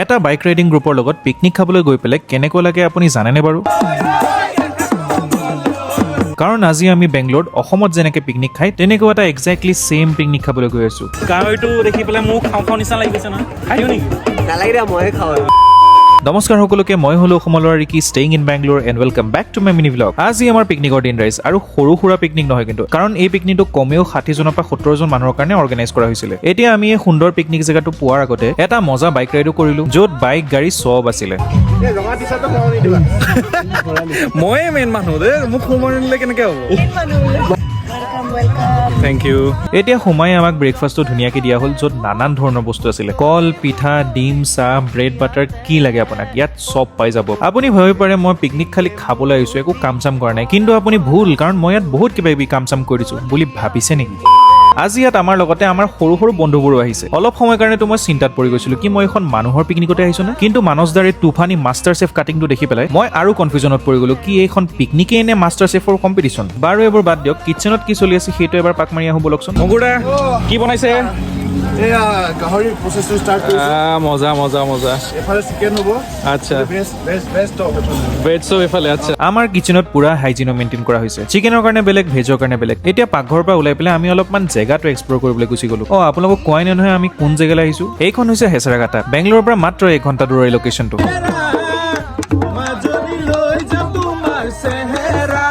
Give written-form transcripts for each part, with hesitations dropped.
এটা bike riding গ্ৰুপৰ লগত পিকনিক খাবলৈ গৈ পেলাই কেনেকুৱা লাগে, আপুনি জানেনে বাৰু? কাৰণ আজি আমি বেংগলোৰত অসমত যেনেকৈ পিকনিক খায়, তেনেকুৱা এটা একজেক্টলি ছেইম পিকনিক খাবলৈ গৈ আছোঁ। গাহৰিটো দেখি পেলাই মোক খাওঁ খাওঁ নিচিনা লাগি গৈছে নহয়। খাই দিওঁ নেকি? নালাগে দিয়া, ময়ে খাওঁ আৰু। নমস্কাৰ সকলোকে, মই হ'লো অসমৰ ল'ৰা Ricky, staying in Bangalore, and welcome back to my mini vlog. আজি আমাৰ পিকনিকৰ দিন ৰাইজ, আৰু সৰু সুৰা পিকনিক নহয় কিন্তু, কাৰণ এই পিকনিকটো কমেও 60জনৰ পৰা 70জন মানুহৰ কাৰণে অৰ্গেনাইজ কৰা হৈছিলে। এতিয়া আমি এই সুন্দৰ পিকনিক জেগাটো পোৱাৰ আগতে এটা মজা বাইক ৰাইডো কৰিলো, য'ত বাইক, গাড়ী চব আছিলে। ৰঙা টি চাৰ্টটো সোমাব নিদিবা। ময়ে মেইন মানুহ দেই, মোক সোমাই নিদিলে কেনেকে হ'ব? Thank you. এতিয়া সোমাই আমাক ব্ৰেকফাষ্টটো ধুনীয়াকৈ দিয়া হ'ল, য'ত নানান ধৰণৰ বস্তু আছিলে। কল, পিঠা, ডিম, চাহ, ব্ৰেড, বাটাৰ, কি লাগে আপোনাক ইয়াত চব পাই যাব। আপুনি ভাবিব পাৰে মই পিকনিক খালি খাবলৈ আহিছোঁ, একো কাম চাম কৰা নাই। কিন্তু আপুনি ভুল, কাৰণ মই ইয়াত বহুত কিবা কিবি কাম চাম কৰি দিছোঁ বুলি ভাবিছে নেকি? আজি ইয়াত আমাৰ লগতে আমাৰ সৰু সৰু বন্ধুবোৰো আহিছে। অলপ সময়ৰ কাৰণেতো মই চিন্তাত পৰি গৈছিলো কি মই এখন মানুহৰ পিকনিকতে আহিছো নে? কিন্তু মানস দাৰ এই তুফানী মাষ্টাৰ চেফ কাটিংটো দেখি পেলাই মই আৰু কনফিউজনত পৰি গলো কি এইখন পিকনিকেই নে মাষ্টাৰ চেফৰ কম্পিটিশ্যন। বাৰু, এইবোৰ বাদ দিয়ক, কিটচেনত কি চলি আছে সেইটো এবাৰ পাক মাৰি আহোঁ বলকচোন। মগুৰ দা, কি বনাইছে? এয়া গাহৰি প্ৰচেছটো ষ্টাৰ্ট কৰিছোঁ। মজা মজা মজা। এফালে চিকেন হ'ব। ভেজ ভেজ ভেজ টপ এফালে। ভেজ চব এইফালে, আচ্ছা। আমাৰ কিচেনত পুৰা হাইজিনো মেইনটেইন কৰা হৈছে। চিকেনৰ কাৰণে বেলেগ, ভেজৰ কাৰণে বেলেগ। এতিয়া পাকঘৰৰ পৰা ওলাই পেলাই আমি অলপমান জেগাটো এক্সপ্ল'ৰ কৰিবলৈ গুচি গ'লো। অ, আপোনালোকক কোৱাই নাই নহয় আমি কোন জেগালৈ আহিছো। এইখন হৈছে হেচৰাঘাটা, বেংগলোৰৰ পৰা মাত্ৰ এক ঘণ্টা দূৰৰ এই লোকেশ্যনটো। মাজনী লৈ যাম তোমাৰ চেহেৰা।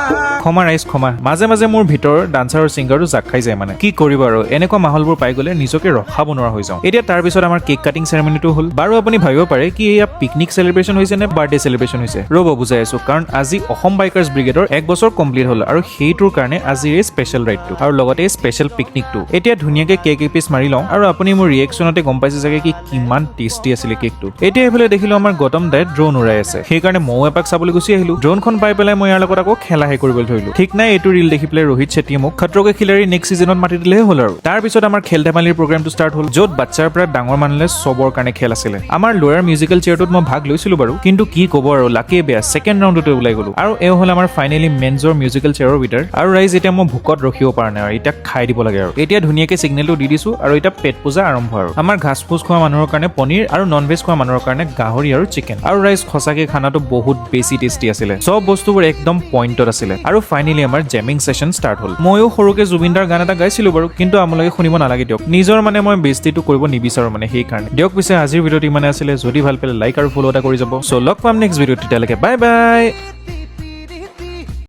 ক্ষমা ৰাইজ, ক্ষমা। মাজে মাজে মোৰ ভিতৰৰ ডান্সাৰ আৰু ছিংগাৰটো জাক খাই যায়। মানে কি কৰিব আৰু, এনেকুৱা মাহলবোৰ পাই গ'লে নিজকে ৰখাব নোৱাৰা হৈ যাওঁ। এতিয়া তাৰপিছত আমাৰ কেক কাটিং চেৰেমনিটো হ'ল। বাৰু, আপুনি ভাবিব পাৰে কি এয়া পিকনিক চেলিব্ৰেশ্যন হৈছে নে বাৰ্থডে চেলিব্ৰেশ্যন হৈছে? ৰ'ব, বুজাই আছো। কাৰণ আজি অসম বাইকাৰ্ছ ব্ৰিগেডৰ এক বছৰ কমপ্লিট হ'ল আৰু সেইটোৰ কাৰণে আজিৰ এই স্পেচিয়েল ৰাইডটো আৰু লগতে এই স্পেচিয়েল পিকনিকটো। এতিয়া ধুনীয়াকে কেক এপিচ মাৰি লওঁ আৰু আপুনি মোৰ ৰিয়েকশ্যনতে গম পাইছে চাগে কি কিমান টেষ্টি আছিলে কেকটো। এতিয়া এইফালে দেখিলো আমাৰ গৌতম দাই ড্ৰোন উৰাই আছে, সেইকাৰণে ময়ো এপাক চাবলৈ গুচি আহিলো। ড্ৰোনখন পাই পেলাই মই ইয়াৰ লগত আকৌ খেলাহে কৰিবলৈ ধৰিলো। ঠিক নাই, এইটো ৰিল দেখি পেলাই ৰোহিত চেট্টিয়ে মোক খতৰো কে খিলাৰী নেক্সট ছিজনত মাতি দিলেহে হ'ল আৰু। তাৰপিছত আমাৰ খেল ধেমালিৰ প্ৰগ্ৰেমটো ষ্টাৰ্ট হ'ল, য'ত বাচ্ছাৰ পৰা ডাঙৰ মানুহলৈ চবৰ কাৰণে খেল আছিলে। আমাৰ ল'ৰাৰ মিউজিকেল চেয়াৰটোত মই ভাগ লৈছিলো বাৰু, কিন্তু কি ক'ব আৰু, লাকেই বেয়া, ছেকেণ্ড ৰাউণ্ডতে ওলাই গ'লো। আৰু এওঁ হ'ল আমাৰ ফাইনেলি মেনজৰ মিউজিকেল চেয়াৰৰ উইনাৰ। আৰু ৰাইজ, এতিয়া মই ভোকত ৰখিব পৰা নাই আৰু এতিয়া খাই দিব লাগে। আৰু এতিয়া ধুনীয়াকে চিগনেলটো দি দিছো আৰু এতিয়া পেট পূজা আৰম্ভ। আৰু আমাৰ ঘাঁচ ফুচ খোৱা মানুহৰ কাৰণে পনীৰ আৰু নন ভেজ খোৱা মানুহৰ কাৰণে গাহৰি আৰু চিকেন। আৰু ৰাইজ, সঁচাকে খানাটো বহুত বেছি টেষ্টি আছিলে। চব বস্তুবোৰ একদম পইণ্টত আছিলে। আৰু ফাইনেলি আমাৰ জেমিং ছেশ্যন ষ্টাৰ্ট হ'ল। ময়ো সৰুকে জুবিনদাৰ গান এটা গাইছিলো বাৰু, কিন্তু আপোনালোকে শুনিব নালাগে দিয়ক। নিজৰ মানে মই বেজতিটো কৰিব নিবিচাৰো মানে সেইকাৰণে। দিয়ক পিছে, আজিৰ ভিডিঅ'টো ইমানে আছিলে। যদি ভাল পালে লাইক আৰু ফ'ল' এটা কৰি যাব। চ' লগ পাম নেক্সট ভিডিঅ'ত, তেতিয়ালৈকে বাই বাই।